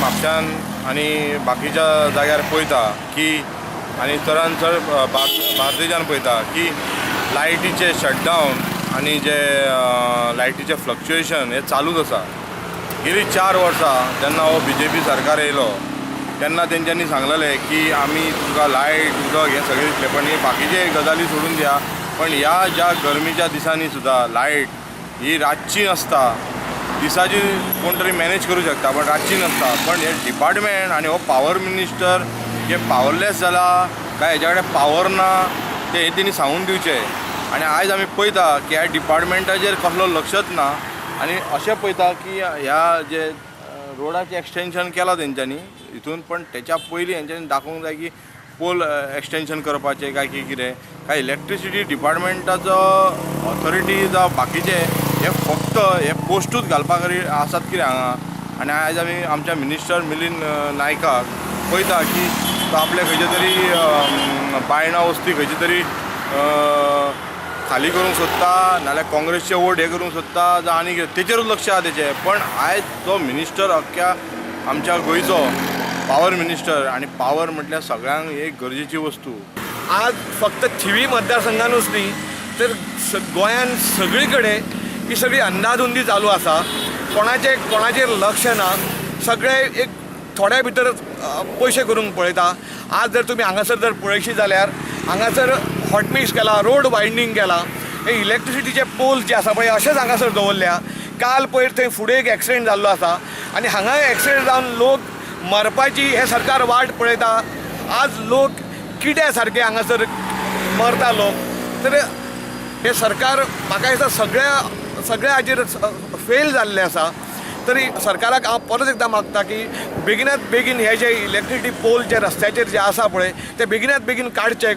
म्हापश्यान आनी बाकीच्या जाग्यार पळयता की आनी चडान चड बार्देजान पळयता की लायटीचे शटडावन आनी जे लायटीचे फ्लक्चुएशन हे चालूच आसा. गेली 4 वर्सां जेन्ना हो बीजेपी सरकार येयलो तेन्ना तेंच्यांनी सांगलेलें की आमी तुमकां लायट, उदक हें सगळें दितले, पण हे बाकीचे गजाली सोडून दिया, पण ह्या ज्या गरमेच्या दिसांनी सुद्दां लायट ही रातची नासता. दिसाची कोण तरी मॅनेज करूं शकता, पण रातची नासता. पण हे डिपार्टमेंट आनी हो पावर मिनिस्टर हे पावरलेस जाला काय हेच्या कडेन पावर ना, ते हे तेणी सांगून दिवचें. आनी आयज आमी पळयता की ह्या डिपार्टमेंटाचेर कसलो लक्षच ना. आनी अशें पळयता की ह्या जे रोडाचें एक्सटेंशन केलां तेंच्यांनी हितून, पण तेच्या पयलीं हेंच्यांनी दाखोवंक जाय की पोल एक्सटेंशन करपाचें काय की कितें काय इलेक्ट्रिसिटी डिपार्टमेंटाचो ऑथॉरिटी जावं बाकीचे हे फक्त हे पोस्टूच घालपा खातीर आसात कितें हांगा. आनी आयज आमी आमच्या मिनिस्टर मिलिंद नायकाक पळयता की तो आपले खंयचे तरी बायणा वस्ती खंयची तरी खाली करूंक सोदता, नाल्यार काँग्रेसचे वोट हे करूंक सोदता, जावं आनी कितें तेचेरूच लक्ष आहा तेचें. पण आयज तो मिनिस्टर अख्ख्या आमच्या गोंयचो पावर मिनिस्टर आनी पावर म्हटल्यार सगळ्यांक एक गरजेची वस्तू. आज फक्त थिवी मतदारसंघानूच न्ही तर गोंयान सगळी कडेन ही सगळी अंदाधुंदी चालू आसा. कोणाचें कोणाचेर लक्ष ना. सगळे एक थोड्या भितर पयशे करूंक पळयता. आज जर तुमी हांगासर जर पळयशी जाल्यार हांगासर हॉटमिक्स केला, रोड वायडनींग केला, हे इलेक्ट्रिसिटीचे पोल जे आसा पळय अशेच हांगासर दवरल्या. काल पयर थंय फुडें एक एक्सिडेंट जाल्लो आसा आनी हांगाय एक्सिडेंट जावन लोक मरपाची हे सरकार वाट पळयता. आज लोक किड्या सारके हांगासर मरता लोक. तर हे सरकार म्हाका दिसता सगळ्या सगळ्या हाजेर फेल जाल्लें आसा. तरी सरकाराक हांव परत एकदां मागता की बेगिनात बेगीन हे जे इलेक्ट्रिसिटी पोल जे रस्त्याचेर जे आसा पळय ते बेगिनात बेगीन काडचे.